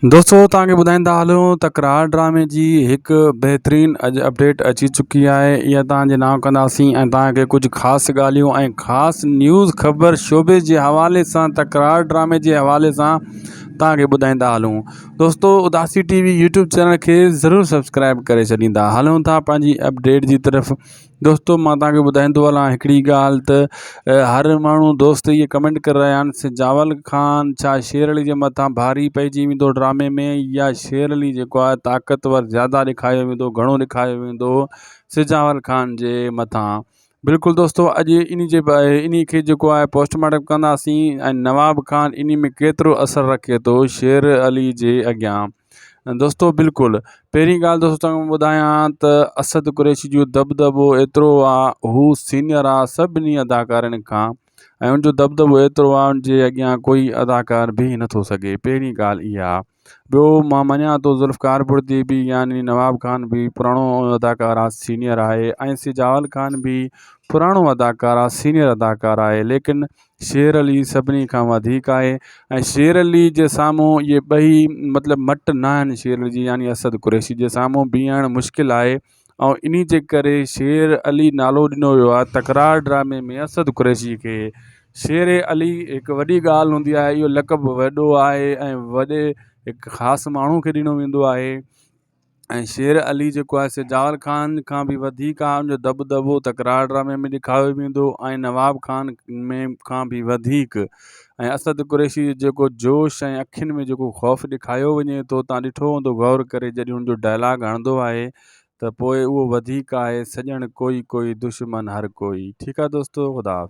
دوستو توهان کي ٻڌائيندا هلون تڪرار ڊرامي جي هڪ بهترين اڄ اپڊيٽ اچي چڪي آهي اها توهان جي نانء ڪنداسين ۽ توهان کي ڪجهه خاص ڳالهيون ۽ خاص نيوز خبر شوبز جي حوالي سان تڪرار ڊرامي جي حوالي سان توهان کي ٻڌائيندا هلون دوستو Udasi T V YouTube channel کي ضرور سبسڪرائب ڪري ڇڏيندا هلون ٿا پنهنجي اپڊيٽ جي طرف دوستو مان توهان کي ٻڌائيندو هلان هڪڙي ڳالهه ته هر ماڻهو دوست اهي ڪمينٽ ڪري رهيا آهن سجاول خان ڇا شير علي جي مٿان ڀاري پئجي ويندو ڊرامي ۾ يا شير علي جيڪو آهي طاقتور زياده ڏيکاريو ويندو گهڻو ڏيکاريو ويندو سجاول خان جي مٿان بلڪل دوستو اڄ ان جي ان کي جيڪو آهي پوسٽ مارٽم ڪنداسين ۽ نواب خان ان ۾ ڪيترو اثر رکي ٿو شير علي جي اڳيان دوستو بلڪل پهرين ڳالهه دوستو توهان کي ٻڌايان ته اسد قريشي جو دٻدٻو ايترو آ هو سينئر آ سڀني اداڪارن کان ۽ ان جو دٻدٻو ايترو آ ان جي اڳيان ڪوئي اداڪار بيهي نٿو سگهي پهرين ڳالهه اها ٻيو مان مڃان ٿو ذوالفقار بڙدي به يعني نواب خان به پراڻو اداڪار آ سينئر آهي ۽ سجاول خان به پراڻو اداڪار آ سينئر اداڪار آهي ليڪن شير علي سڀني کان وڌيڪ آهي ۽ شير علي جي سامهون اهي ٻئي مطلب مٽ نه آهن شير علي جي يعني اسد قريشي جي سامهون بيهڻ مشڪل آهي ۽ انهي جي ڪري شير علي نالو ڏنو ويو آهي تڪرار ڊرامي ۾ اسد قريشي کي شير علي هڪ وڏي ڳالهه هوندي آهي اهو لقب وڏو آهي ۽ وڏي هڪ خاص ماڻهو کي ڏنو ويندو آهي ۽ شير علي جيڪو آهي سجاول خان کان به وڌيڪ آهي ان جو دٻ دٻو تڪرار ڊرامي ۾ ڏيکاريو ويندو ۽ نواب خان ۾ کان به وڌيڪ ۽ اسد قريشي جو جيڪو جوش ۽ اکين ۾ جيڪو خوف ڏيکاريو وڃي ٿو تان ڏٺو هوندو غور ڪري جڏهن ان جو ڊائلاگ هڻندو آهي ته پوء اهو وڌيڪ آهي سڄڻ ڪوئي ڪوئي دشمن هر ڪوئي ٺيڪ آهي دوستو خدا حافظ.